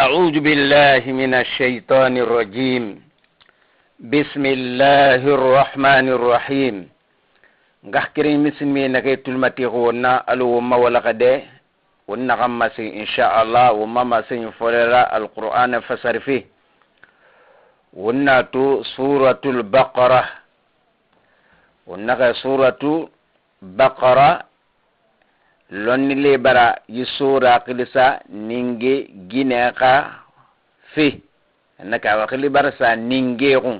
أعوذ بالله من الشيطان الرجيم. بسم الله الرحمن الرحيم. Ngahkirin misilmi nage tulmati wonna alu womma wala gade wonna gamma sin insha Allah womma ma sin folera alquran fasarfi wonna to suratul baqara wonna ga suratu baqara lonni le bara yi sura kilisa ninge gine ka fi naka wa kili bara sa ninge kun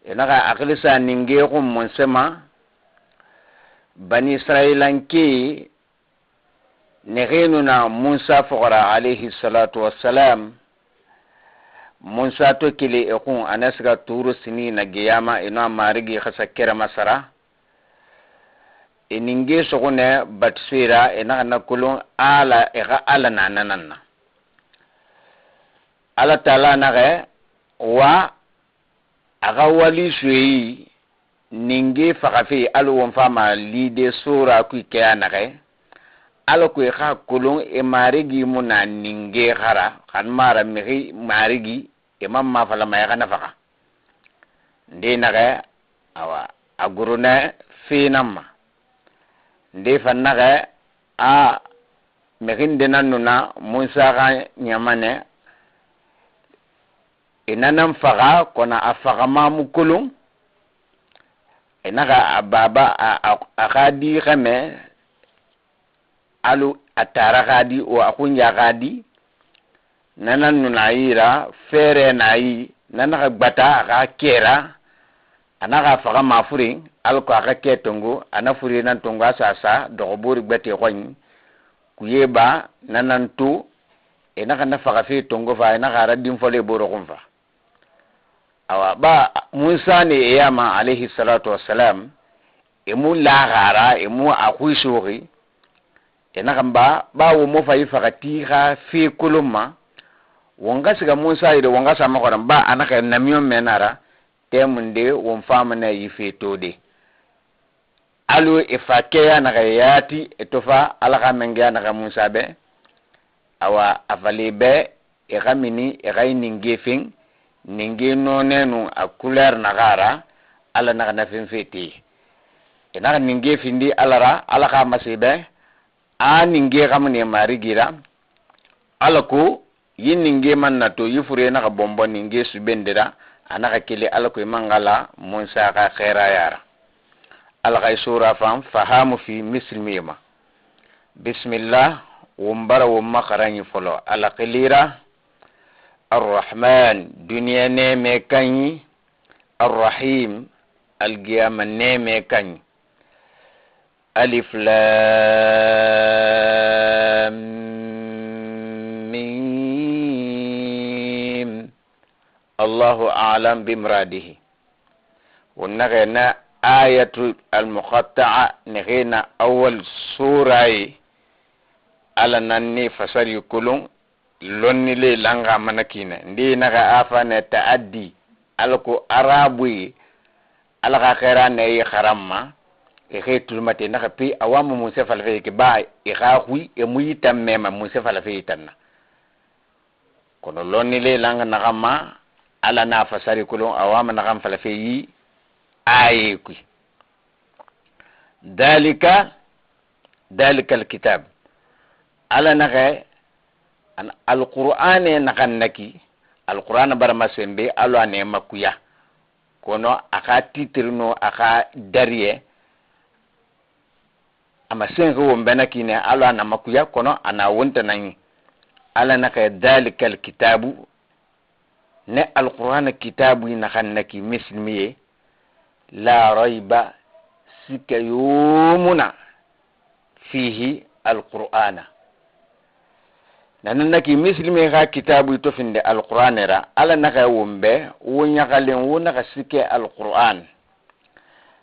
inaka akilisa ninge kun mun sema bani israilanke nexenuna Musa fogora alayhi salatu wassalam. Musa to kili e kun ana siga turu sini na giyama ino marigi xasa kerema sara e ninge sogone batisera e naxa na kolon ala e xa ala na nananna ala tala naxe wa a xa wali soyi ninge faxafe ala won fama lide sora kui keya naxe ala ko e xa kolon e marigi mu na ninge xara xan mara mixi marigi e man mafalama e xa na faxa nde naxe awa a gorone fenanma nde fan naxe a mixin ndenannuna Musa xa ɲamane e nanan faxa kona a faxamamu kolon e naxa a baba a xa di xeme alu a tara xa di o a xunja xa di nanan nuna yira fere na yi nanaxa gbata a xa kera a naxa faxa mafurin ala ko a xa ke tongo ana furi nan tongo a sasa doxobori gbete xoɲi kuye ba nanan to e naxa na faxa fe tongo fa e naxa ra dinfole boroxun fa awa ba Musa ne e yama alayhi salatu wassalam e mu laxara e mu a xui soxi e naxan ba ba wo mo fa yi faxa ti xa fe kolon ma won ga siga Musa yide won ga sama xoran ba a naxa namiyon me nara temunde won famana yi fe tode alu e fa keya naxa yati e to fa ala xa mengeya naxa Musa be awa a fali be e xa mini e xa yi ninge fen ninge nonenu a couleur naxara ala naxa na fen fe te e naxa ninge findi ala ra ala xa mase be a ninge xamune marigira ala ko yi ninge man na to yi fure naxa bonbon ninge subendera a naxa kili ala ko i mangala Musa xa xerayara ala xa sura fan fahamu fi misilmiyema. Bismillah won bara won ma xaranɲi fɔlɔ ala xilira arrahman duniya nɛɛmɛ kaɲi arrahim algiyama nɛɛmɛ kaɲi alif lam mim allahu a'lam bimradihi won naxe na ayatu almuqatta'a nexena awal suraye ala nanni fasari kolon lonni le langa mana kine ndi naxa afane ta'addi ala ko arabuye ala xa xera ne yi xaramma e xe tulmate naxa pe awamu muse falafe ke ba e xa xui e muyi tan mema muse falafe yitanna kono lonni le langa naxama ala na fasari kolon awama naxan falafe yi aye kui dalika dalika alkitab ala naxe an alqur'ane naxan naki alqur'ana barama sembe alo ane makuya kono a xa titre no a xa dariye ama senxe won bena kine alo ana makuya kono ana wontanaɲi ala naxe dalika alkitabu ne alqur'ana kitabu naxan naki misilmiye la rayba sika yomuna fihi alqur'ana nanan naki misilimi xa kitabu to finde alqur'ane ra ala naxa won be wo ɲaxalen wo naxa sike alqur'an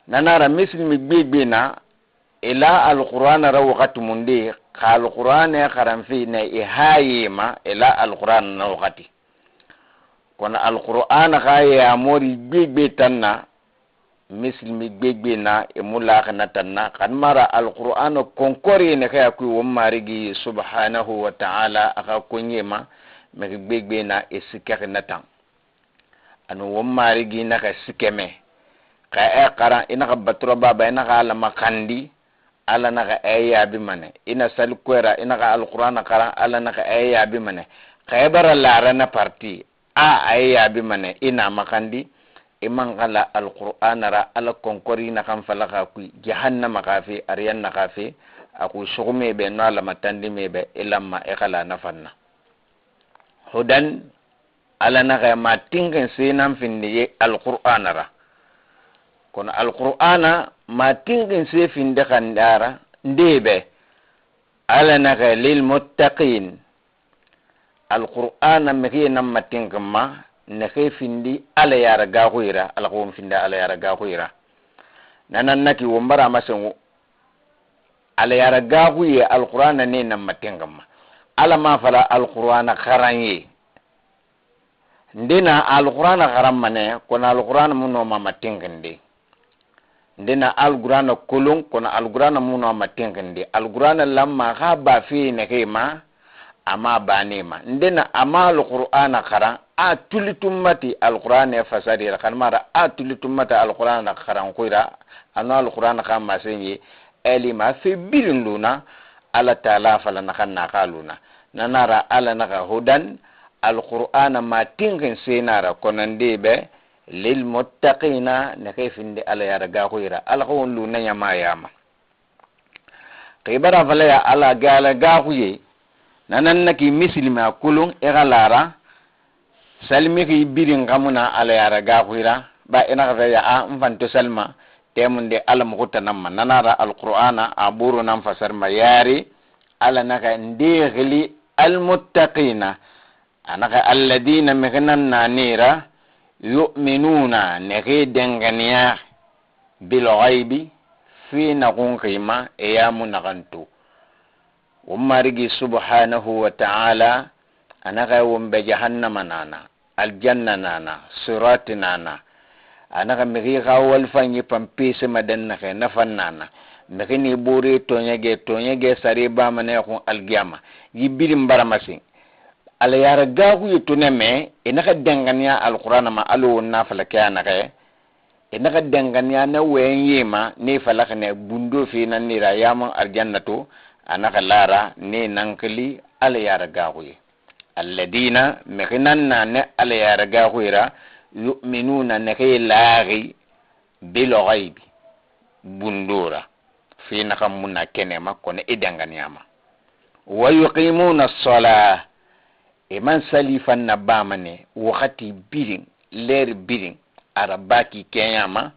nanara misilimi gbegbe na ila alqur'ana ra waxati munde xa alqur'ane xaranfe na i hayema ila alqur'an na waxati kono alqur'ana xa yamori gbegbe tan na. Misilimi gbegbe na e mu laxi na tan na xan mara Alqur'ana konkori nexe a kui won Marigi subhanahu wa ta'ala a xa konye ma mixi gbegbe na e sikexi na tan anu won Marigi naxa sikeme xa e xaran i naxa batura baba i naxa Ala maxandi, Ala naxa e yaabi mane ina sali koyra i naxa Alqur'ana xaran, Ala naxa e yaabi mane xa e bara lara na parti a ye yaabi mane ina maxandi i man xa la Alqur'ana ra Ala konkori naxan falaxa kui jahannama xa fe ariyanna xa fe a kui suxume be no a lamatandi me be i lanma i xa la nafanna hudan. Ala naxa ma tinxin senan findi ye Alqur'ana ra kono Alqur'ana ma tinxin se finde xandara nde be Ala naxa lilmuttaqin. Alqur'ana mixiye nan ma tinxin ma nexe findi Ala yara gaxuyira Ala xa won findi Ala yara gaxuyira nanan naki won bara masengu Ala yara gaxuye Alqur'ana ne nan ma tinxin ma Ala ma fala Alqur'ana xaran ye ndena Alqur'ana xaran mane kono Alqur'ana mu noma ma tinxinde ndena Alqur'ana kolon kono Alqur'ana mu noma tinxinde Alqur'ana lamma xa ba fe nexe ma ama bane ma ndena ama Alqur'ana xaran a tulitummati Alqur'ana fasarira xan mara a tulitummati Alqur'ana xaran xuyra ano Alqur'ana xa masen ye elima fe birin luna Ala taala fala naxan na xa luna nanara Ala naxa hudan Alqur'ana ma tinxin senara konande be lilmuttaqina nexe finde Ala yara gaxuyira Ala xa won luna ñama yama xibara falaya Ala gala gaxuye nanan naki misilimi a kulun i xa lara salimixi birin xamuna Ala yara gaxuyira ba i naxa feya a n fanto salima temunde Ala muxu tananma nanara Alqur'ana a buru nan fasarma yaari Ala naxa nde xili almuttaqina anaxa alladina mixi nan nanera yu'minuna nexe denganiya bilghaibi fi naxunxima e yamu naxanto won Marigi subhanahu wa ta'ala anaxa won be jahannama nana aljanna nana sirati nana anaxa mixi xa walfanyi panpesema den naxe nafan nana mixi ni bore toɲege toɲege sare bamane xun algiyama yi birin baramasin Ala yara gaxuye to ne me i naxa denganiya Alqur'ana ma alo won na fala ke a naxe i naxa denganiya na weyen ma ne falaxine bundo fe nan nira yaman aljanna to a naxa lara ne nankili Ala yara gaxuye alladina mixi nan na ne Ala yara gaxuyera yu'minuna nexe laaxi bilghaibi bundora fe naxan muna kenema kono i denganiyama wa yuqimuna as-salah e man sali fanna bamane waxati birin ler birin arabaki kenyama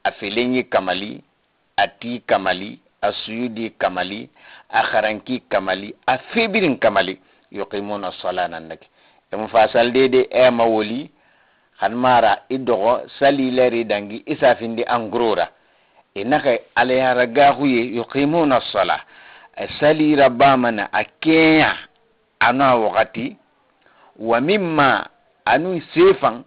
a felenyi kamali a ti kamali a suyudi kamali a xaranki kamali a febirin kamali yuqimuna sala nan nake emu fasal dede e ma woli xan mara i doxo sali leri dangi i safindi en gros ra i naxa Alayara gaxuye yuqimuna sala a salira bamana a keɲa ano a waxati wa mimma anu sefan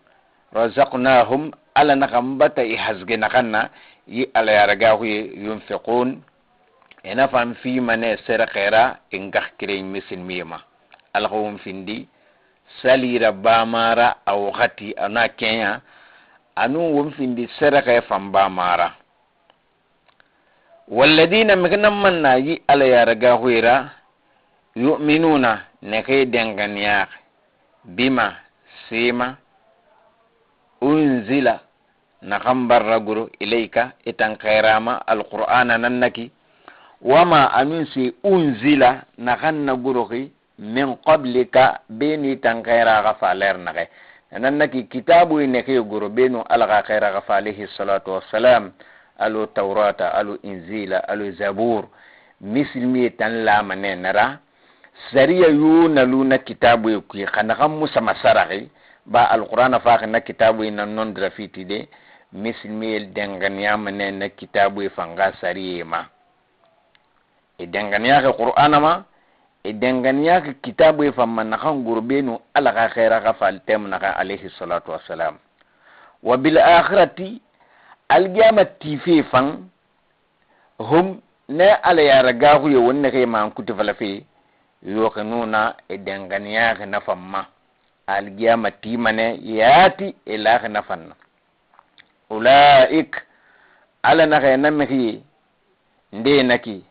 razaqnahum Ala naxan bata i hasge naxan na yi Alayara gaxuye yunfiqun ina fan fimane serexera i ngax kireñ misilmiyema Ala xa won findi salira bamara a waxati ana keɲa anu won findi serexe fan bamara walladina mixi nan man na yi Ala yara gaxuyera yu'minuna nexe denganiyaxe bima sema unzila naxan barra guro ilayka itan xerama Alqur'ana nan naki wama anun se unzila naxan na guroxi min qablika beni tan xeraxa fa ler naxe nan naki kitabu nexe guro benu Ala xa xeraxa fa alayhi salatu wassalam alo Taurata alo Inzila alo Zabur misilmiye tan lamane nara sariya yo nalu na kitabu ye kuye xa naxan musama saraxi ba Alqur'ana faxi na kitabu nan non dira fiti de misilmiye denganiyamane na kitabu ye fanga sariye ma e denganiyaxe Qur'ana ma e denganiyaxe kitabu ye famma naxan gurbenu Ala xa xera xa fal tem naxa alayhi salatu wassalam wa bil akhirati. Algiyama tife fan hum ne ala yara gaxuye won nexe man kuti falafe yoxinuna e denganiyaxi nafan ma. Algiyama timane yaati e laxi nafanna. Ulaik ala naxe na mixiye nde naki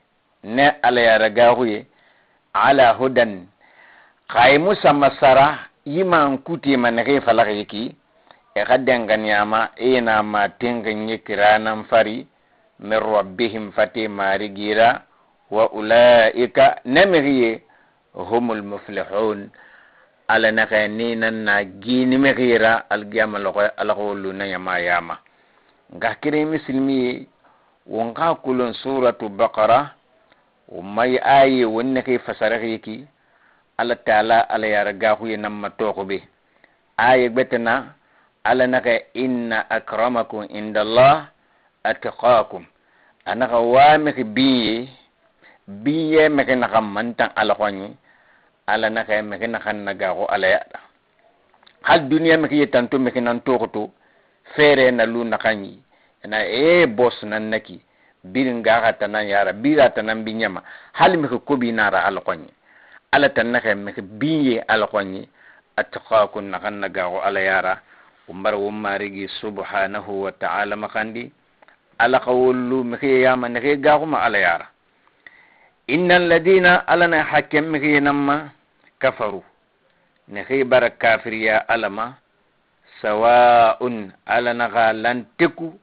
ne ala yara gaxuye ala hudan xayimu sama sara yiman kutema nexe falaxi ki e xa denganiyama ena ma tenxinye kiranan fari min rabbihim fate marigira wa ulaika ne mixiye humul muflihun. Ala naxe ni nan na gini mixira algiyama loxo ala xo wollu na ñama yama. Nka kere misilmiye won xa kulon suratu Bakara wo may aye won nexe fasaraxi ki ala taala ala yara gaxuye nan ma toxo be aye gbetena ala naxe inna akramakum indallah atqakum. Anaxa wamixi binye binye mexi naxan mantan ala xoñi ala naxe mexi naxan na gaxu ala yaɗa hal duniya mexi ye tanto mexi nan toxoto fere na lu naxanyi na e bos nan naki birin gaxa tanan yara bira tanan binyama hal mexi kobi nara ala xoñi ala tan naxe mexi binye ala xoñi atqakum naxan na gaxu ala yara. Won bara won marigi subhanahu wa ta'ala maxandi ala xa wollu mexi yama nexe gaxuma ala yara. Inna alladina ala na hakken mexi namma kafaru nexe bara kafiriya alama sawa'un ala naxa lanteku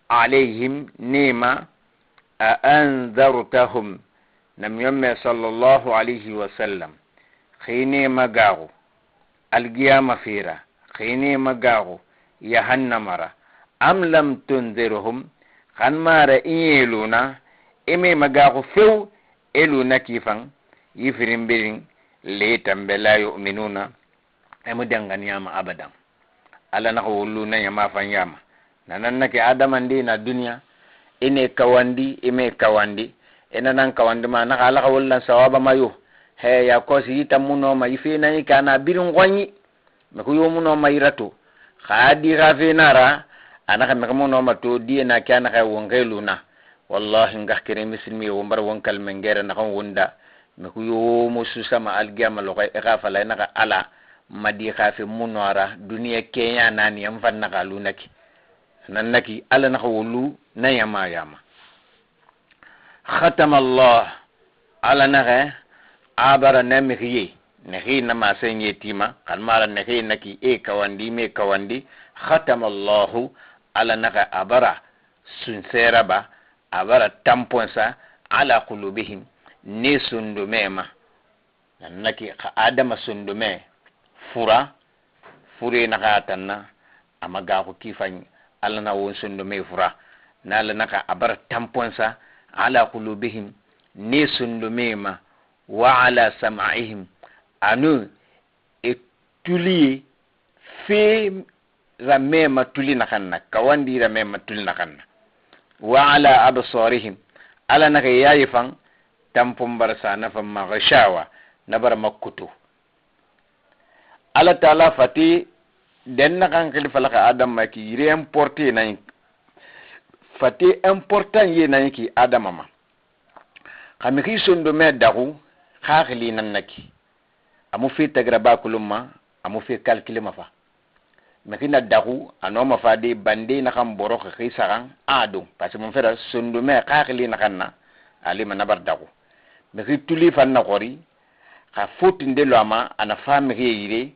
alayhim nema a anzartahum nam yomme sallallahu alayhi wa sallam xinema gaxu algiyama fira xinema gaxu yahannamara am lam tunzirhum xan mara iyeluna ime magaxu few eluna kifan yifirin birin letambe la yuminuna emu danganiyama abadan ala naxa wollu na ñama fan yama nanan nake adamandi na duniya ine kawandi ime kawandi ina nan kawandi ma naxa ala xa wollan sawaba mayo he ya kosi yitammunoma yife nayi kana birin xoñi mexu yomunoma yirato xa di xa fenara anaxa mexi munoma to diye na ke anaxa wonxeluna. Wallahi ngax kere misilmi won bara won kalme ngere naxan wonda mexu yomo susama algiyama loxo e xa falay naxa ala madi xafe munoara duniya keña nani yam fan naxa lunaki nan naki ala naxa wolu na yama yama. Khatama Allah ala naxe abara na mexiye nexi nama senye tima xan mara nexi naki e kawandi me kawandi. Khatama Allahu ala naxa abara sunseraba abara tamponsa ala qulubihim ni sundumema nan naki xa adama sundume fura fure naxa tanna ama gaxu kifañ ala na won sundume fura nala naxa abara tamponsa ala qulubihim ni sundumema wa ala sam'ihim anu e tuliye fe ramema tuli naxanna kawandi ramema tuli naxanna wa ala absarihim ala naxa yayi fan tampon barasa nafa ma gishawa nabara makkutu ala taala fati den naxan xili falaka adam ma ki yire importe nayi fati important ye nayi ki adama ma xami xi sondo me daxu xa xili nan naki amu fi tagra bakulum ma amu fi calcul ma fa mexi na daxu a noma fa de bande naxan boro xi saxan a don parce que mun fera sondo me xa xili naxan na alima nabar daxu mexi tuli fan na xori xa fotinde lo ama ana fa mexi yire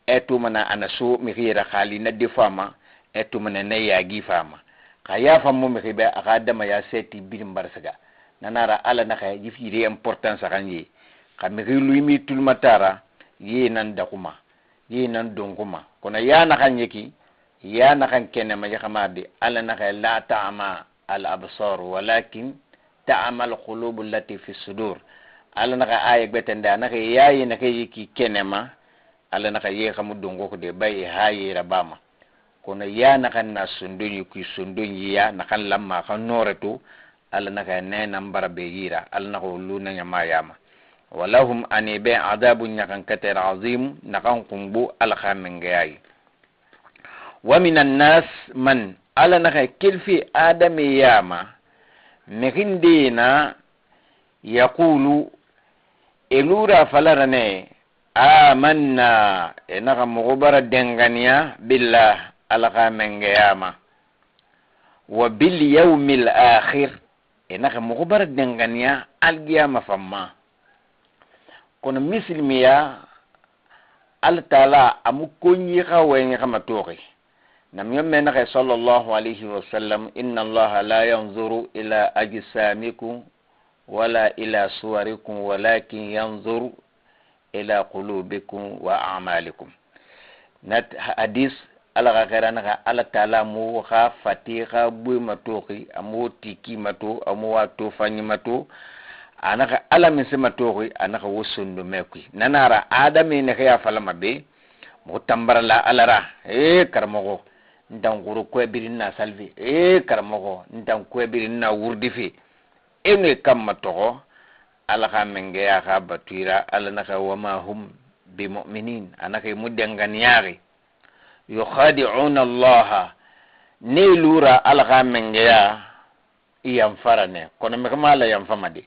e tumana ana so mexi yera xali na defo ama e tumana na yagi fama xa ya fammo mexi be axa dama ya seti birin barsaga nanara ala naxa yif yire importance xan ye xa mexi luyimi tulmatara ye nan daxuma ye nan donkuma kono ya naxan yeki ya naxan kenema yaxamade ala naxa la ta'ama al absar walakin ta'ama al qulub allati fi sudur ala naxa aya gbetende a naxa yaye naxa yeki kenema ala naxa ye xamu donko de bay hayera bama kono ya naxan na sondonyi ku sondonyi ya naxan lamma xa noreto ala naxa ne nambara be yira ala naxa wolu na ñama yama walahum ani be adabu ñaxan kater azim naxan xunbu ala xa mengeyayi. Wa minan nas man, Ala naxa kelfi adame yama mixinde na yaqulu elura falarane amanna, e naxa moxo bara denganiya billah, Ala xa mengeyama, wa bil yawmil akhir, e naxa moxo bara denganiya algiyama famma. Kono misilimiya Ala taala amu konyi xa wɛɲi xama toxi nam yomme naxe sallallahu alayhi wa sallam: inna Allaha la yanzuru ila ajsamikum wala ila suwarikum walakin yanzuru ila qulubikum wa a'malikum. Nat hadis Ala xa xera naxa Ala taala mu xa fati xa bui matoxi, amu tiki mato, amu wa tofanyi mato, anaxa Ala min se matoxi, anaxa wo sondo me kui nanara adame nexe ya falama be moxo tambara la Ala ra. E karamoxo ntan xuro kuwe birin na salfi, e karamoxo ntan kuwe birin na wurdi fe ene kamma toxo Ala xa mengeya xa batuira. Ala naxa wama hum bimuminin, anaxa mu denganiyaxi yukhadi'una Allaha ne lura Ala xa mengeya yanfarane. Kono mexi ma Ala yanfama de,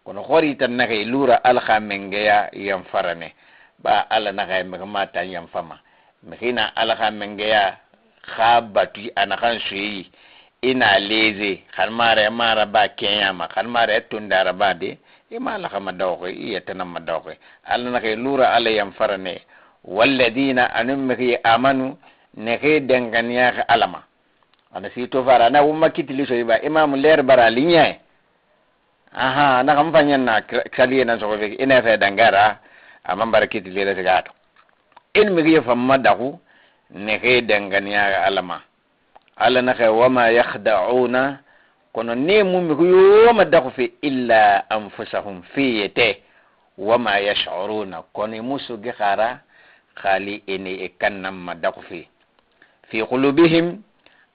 kono xori tan naxa lura Ala xa mengeya yanfarane ba. Ala naxa mexi ma tan yanfama, mexina Ala xa mengeya xa batu anaxan soyi ina leze xan mara mara ba kenyama xan mara tondara ba de ima Ala xama dawxe i yetanama dawxe. Ala naxa lura Ala yanfarane walladina anum mexi amanu nexe denganiyaxe Alama ana si to fara na wumma kitili soyi ba imamu leer bara liñaye aha naxa m fañen na saliye na soxo fe ina fe dangara aman bara kitili re sigato in mexi famma daxu nexe denganiyaxe Alama. Ala naxe wama yakhda'una, kono ne mu mixi yoma daxu fe illa anfusahum fiyete wama yash'uruna, kono mu sugi xara xali ene e kannamma daxu fe fi qulubihim.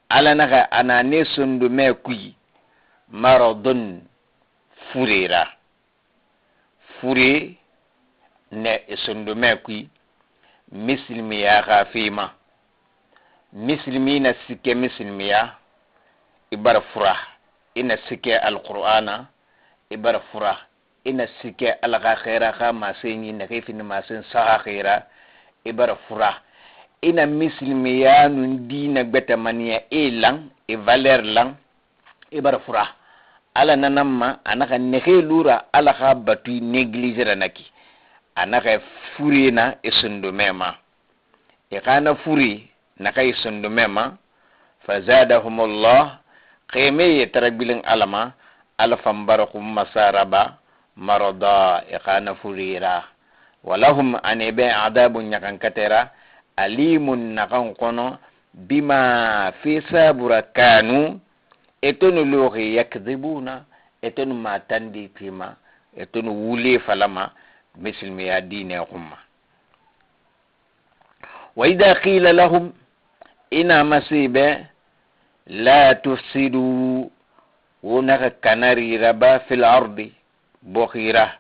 Ala naxa ana ne sondu me kuyi maradun furera fure ne sondu me kuyi misilimiya xa fima misilimi na sike misilimiya i bara fura ina sike alqur'ana i bara fura ina sike Ala xa xera xa masenyi naxe fini masen saxa xera i bara fura ina misilimiya nun dina gbetamaniya e lan e valeur lan i bara fura. Ala nanamma anaxa nexe lura Ala xa batui négligera naki anaxa furena e sondomema e xana furi naxa e sondomema fazadahum Allah xeme ye taragbilin Alama Ala fambara xum masaraba marada e xana furira walahum ane be adabu ɲaxankatera alimun naxan kono bima fi sabura kanu etonu loxi yakdibuna etonu matandi tima etonu wule falama misilmiya dine xumma. Wa ida qila lahum ina masibe la tufsidu wo naxa kanarira ba fil ardi boxira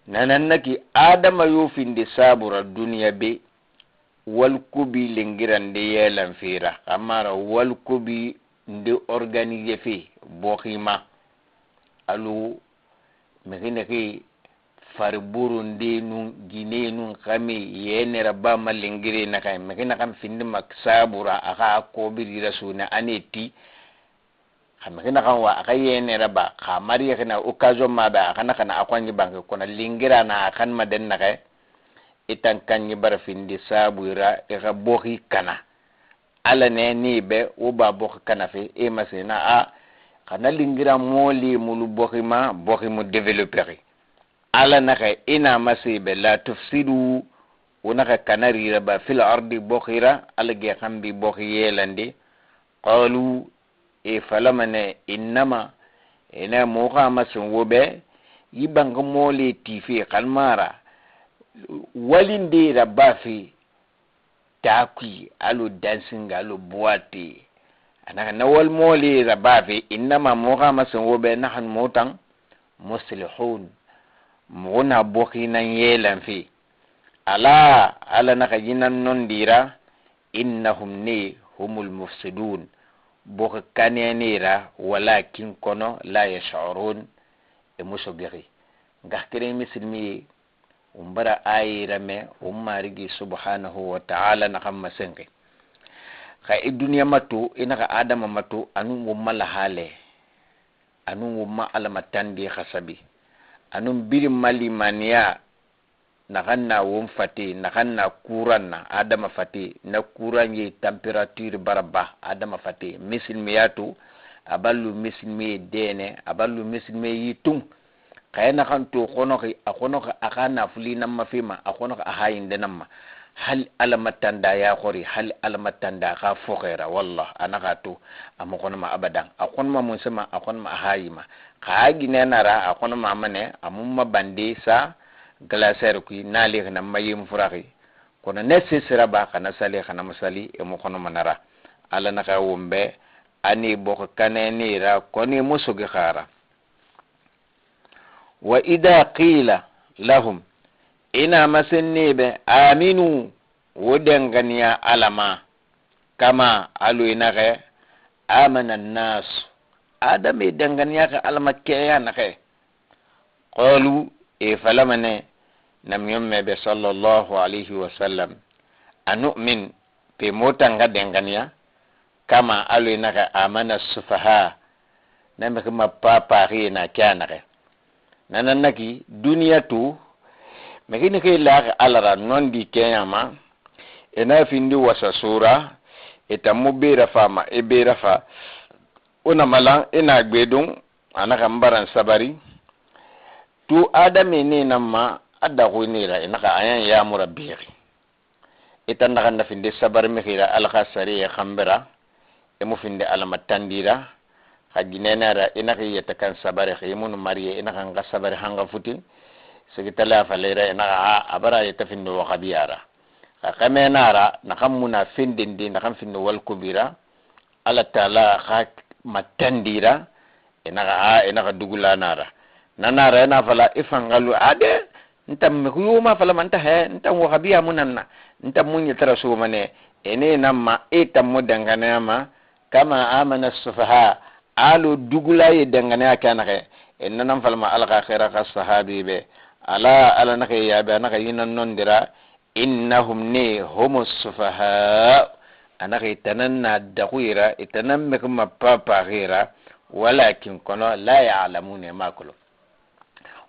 nanannaki adama yo findi sabura duniya be walkubi lengirande yelan fira amara walkubi nde organiser fe boxima alu mexinexi fariburunde nun Guinée nun xami yenera ba ma lengire naxa mexi naxan findima sabura axa kobirira sune ane ti xa mexi naxan wa axa yenera ba xa mariyexina occasion maɓe axa naxana a xonji banke kono lingira na a xanma den naxe itan kanñi bara findi sabuyra i xa boxi kana Ala ne ni be wo ba boxi kana fe e masena a xana lingira mooli mulu boxima boximu développer. Ala naxa ina masibe la tufsidu wo naxa kanarira ba fil ardi boxira Ala ge xambi boxi yelandi qalu e falamane innama ina moxa masin wo be yi bange moole tife xan mara walindera bafe takui alo dancing alo boîte anaka na wal moole ra bafe innama moxa masin wo be naxan motan muslihun moxo na boxi nan yelan fe ala Ala naxa yinan nondira. Innahum ne humul mufsidun boxe kanenera, walakin kono la yash'urun e musogexi. Ngaxkeren misilmiye won bara ayira me won Marigi subhanahu wa ta'ala naxan masenxe xa i duniya matu, i naxa adama matu anun won ma lahale, anun won ma Alama tandi xasabi, anun birin ma limaniya naxan na won fate, naxan na kuran na adama fate na kuran ye température bara ba adama fate. Misilmiyatu aballu misilmiye dene aballu misilmiye yi tun xaye naxan to xonoxi a xonoxi a xa nafuli nan ma fema, a xonoxi a hayinde nan ma hali Alama tanda ya xori, hali Alama tanda xa foxera. Wallah a naxa to a moxonoma abadan, a xonoma munsema, a xonoma a hayima xa gine nara, a xonoma mane a mumma bande sa glacière kui nalixi nan ma yem furaxi kono ne sesera ba xana sali xana masali e moxonoma nara. Ala naxa wonbe ani boxo kanenira koni musogi xara. Wa ida qila lahum ina masenniɓe aminu wo denganiya Alama kama alu inaxe amana nnas adame denganiya xe Alama keya naxe, qalu e falamane namiyommeɓe sallallahu alayhi wa sallam anu'min pe motanga denganiya kama alu inaxe amana sufaha namexi ma papaxiye na ke a naxe nanannaki duniya tu mexi nexe laxi Ala ra nondi keɲama ena findi wasa sura e mu bera fama e bera fa wona malan ena gbedun anaxa nbaran sabari tu adame ne nan ma a daxuinira inaxa ayan yamura bixi ita naxa na finde sabari mexira Ala xa sariye xanbera e mu finde Alama tandira xa ginenara inaxi yete kan sabari xe imunu mariye inaxa nxa sabari hanga futi sigitala falera inaxa a abara yete finde waxabiyara xa xamenara naxan muna findindi naxan finde walkubira Ala taala xa matandira inaxa a inaxa dugulanara nanara ina fala i fangalu ade ntam mexuyuma falama nta he ntam waxabiya munanna ntam mu ñetara sumane ene namma e tammu danganeyama kama amana sufaha alu dugulaye danganeya ke naxe e nanan falama Ala xa xera xa sahabi be ala Ala naxe yabe anaxa yinan nondira innahum ne humu sufaha anaxa itanan na daxuyira itanan mexima papaxira walakin kono la yalamune makolo.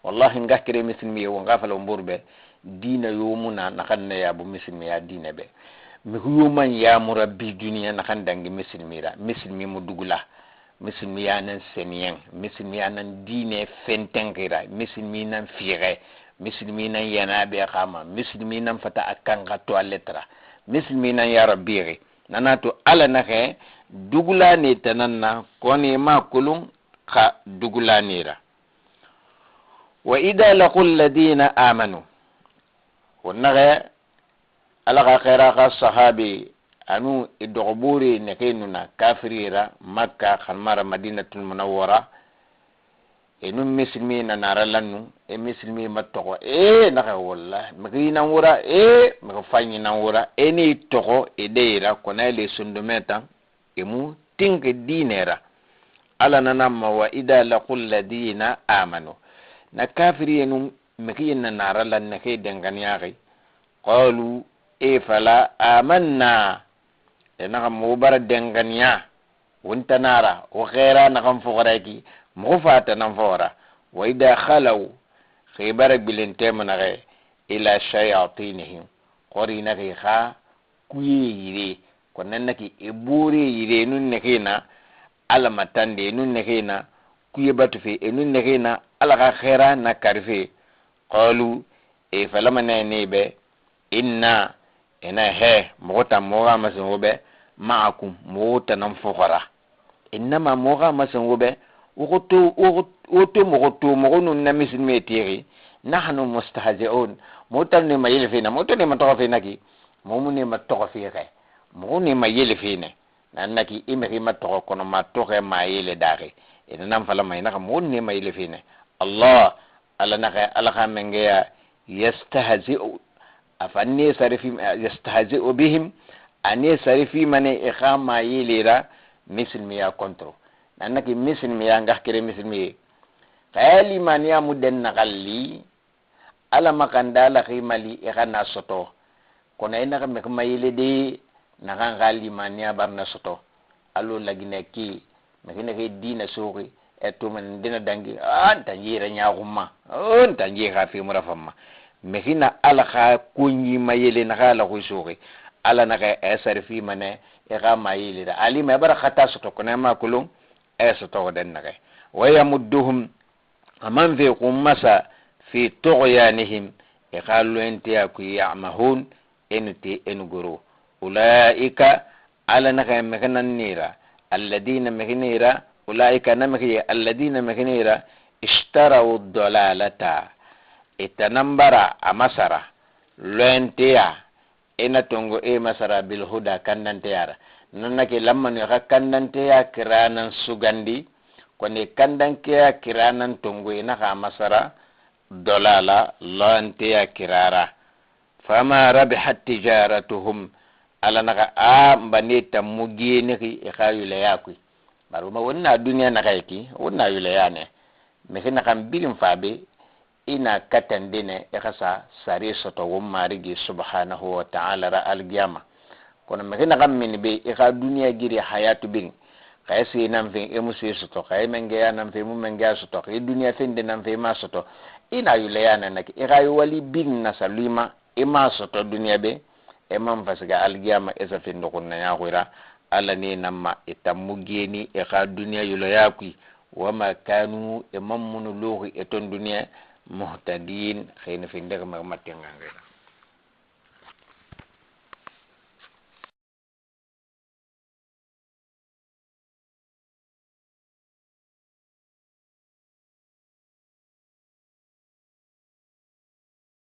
Wallahi nga kere misilmiye wo nga fala mburbe dina yomuna naxan na yabu misilmiya dina be mixu yoman yamura bi duniya naxan dangi misilmira misilmi mu dugula misilmiya nan seniyen misilmiya nan dine fentenxira misilmi nan fixe misilmi nan yanabe xama misilmi nan fata a kanga toilette ra misilmi nan yara bixi nanato Ala naxe dugulani tanan na koni ma kulun xa dugulanira. Wa ida laqu alladina amanu wonnaxe Ala xa xera xa sahabi anu i doxoburi nexe nuna kafirira Makka xanmara Madinatul Munawwara enun misilmi nanara lannu e misilmi ma toxo e naxe wallahi mexi nan wura e mexi fañi nan wura eni toxo e deyira kona le sundume tan emu tinke dinera. Ala nanamma wa ida laqu alladina amanu na kafiri nun mexi nanara lan nexe denganiyaxi qalu e fala amanna e naxa moxo bara denganiya wontanara wo xera naxan foxoraki moxo fata nan foxora. Wa ida khalaw xe bara gbilentema naxe ila shayatinihim xori naxi xa kuye yire kono naki e bore yire nun nexe na Ala matande nun nexe na kuye batu fe e nun nexe na Ala xa xera na karife qalu e falama ne be inna ena he moxo tan moxo xa masen wo be ma'akum moxo tanan foxora innama moxo xa masen wo be wo to moxo to moxo nun na misilme tixi nahnu mustahzi'un moxo tan ne ma yele fena moxo to ne ma toxo fe naki moxo mu ne ma toxo fixe moxo ne ma yele fene nan naki i mexi ma toxo kono ma toxe ma yele daxi ina nan falama inaxa moxo ne ma yele fene. Allah Ala naxe Ala xa mengeya yastahzi'u afanni sarifi yastahzi'u bihim. Ane sari fimane i xa mayelera misilimiya kontro. Nannaki misilimiya ngaxkere misilimiye xaya limaniya mu den naxalli Ala maxanda ala ximali i xa na soto. Kono i naxa mixi mayele de naxan xa limaniya barna soto. Alo lagine ki mixi naxe dina soxi e tumana ndena dangi a nta njira ɲaxunma o nta nji xa femura famma. Mixi na Ala xa konyi mayele naxa Ala xui soxi Ala naxa e sari fimane i xa mayelera alima e bara xata soto kono e ma kulun e sotoxo den naxe. Wa yamudduhum aman fe xummasa fi tughyanihim i xa loyenteya kui yamahun enu te enu goro. Ulaika Ala naxa mixi nan nera alladina mixi nera ulaika na mixiye alladina mixi nera ishtaraw dalalata itanambara a masara loyenteya ina tongo e masara bilhuda kandanteyara. Nannake lammanu xa kandanteya kiranan sugandi koni kandankeya kiranan tongo ina xa masara dolala loyenteya kirara. Fama rabihat tijaratuhum Ala naxa a mbane tammu genixi i xa yulaya kui. Bari ma wonna duniya naxa ki wonna yulayane mixi naxan birin fabe ina katandene i xa sa sare soto won Marigi subhanahu wa ta'ala ra algiyama. Kono mixi naxan mini be i xa duniya giri hayatu birin xaye se nan fen e mu se soto xaye mengeya nan fe mu mengeya soto xaye duniya fende nan fe ma soto ina yulayana naki i xa wali birin nasa luima i ma soto duniya be e man fasiga algiyama e sa findi xunnaɲaxuira. Ala ne namma i tammu geni i xa duniya yuloya kui wama kanu e man munu loxi e ton duniya muhtadin xene findexi maxi mattenganxira.